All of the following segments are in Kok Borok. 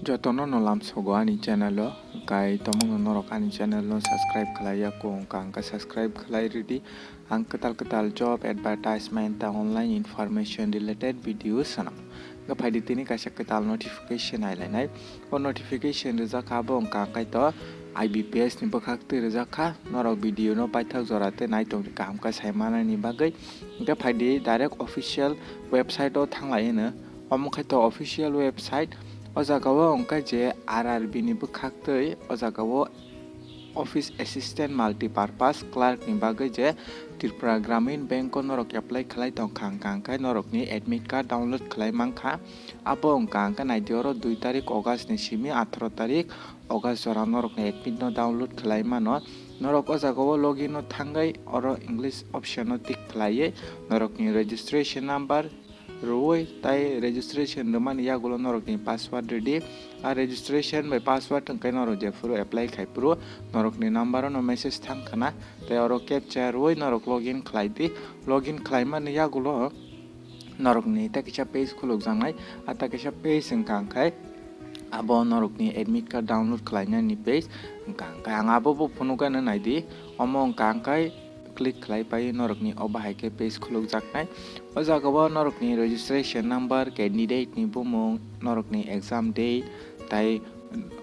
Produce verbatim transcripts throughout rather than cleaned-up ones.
Jotono no lamsogo ani channel o, kai tomungno norok ani channel no subscribe khlai ya kho wngkha, hwnkhe subscribe khlai rwdi. Ang kwtal kwtal job advertisement ta online information related video sanam. Hwnkhe phaidi tini kaisa kwtal notification nailainai. O notification rijak kha, abo wngkha kaitor I B P S ni bwkhak twi rijak kha. Norok video no paithak jora tei naitong kaham khe sai manani bagwi. Hwnkhe phaidi direct official website o thanglai hwno. Omo khe to official website. O jaga o wngkha je R R B ni bwkhak twi, o jaga o Office Assistant Multipurpose Clerk ni bagwi je Tripura Gramin Bank o norok apply khlai tongkha, hwnkha hwnkhe norokni admit card download khlai mankha. Abo wngkha hwnkhe naidi oro dui tarik August ni simi atharo tarik August jora norokni admit no download khlai mano. Norok o jaga o login o thangwi oro English option o tick khlaiwi norokni registration number rwui tai registration rwmani yagulo norokni password rwdi. A registration bai password hwnkhe norok jephuru apply khai phuru norokni number o no message thang khna, tai oro captcha rwui norok login khlai di. Login khlaimani yagulo norokni ta kisa page khulukjaknai. A ta kisa page wngkha hwnkhe abo norokni admit card download khlainani page wngkha hwnkhe ang abo bo phunukgano naidi. Omo wngkha hwnkhe click khlai pai norokni o bahai khe page khulukjaknai. O jaga o norokni registration number, candidate ni bumung, norokni exam date, tai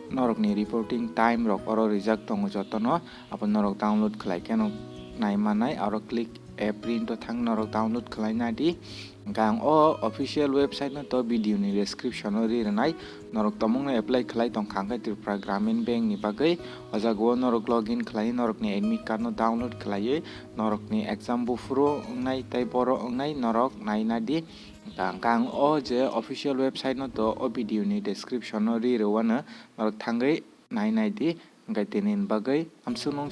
norokni reporting time rok oro rijak tongo jotono. Abo norok download khlai khe no nai manai, aro click a print o thang norok download khlai nadi. Hwnkhe ang o official website no to video ni description o ri rwnai. Norok tomungno apply khlai tongkha hwnkhe Tripura Gramin Bank ni bagwi. O jaga o norok login khlai norokni admit card no download khlaiwi norokni exam buphuru wngnai tei boro wngnai norok nai nadi. Hwnkhe ang o je official website no to o video ni description o ri rwano, norok thangwi nai nai di. Hwnkhe tini ni bagwi amsuk nung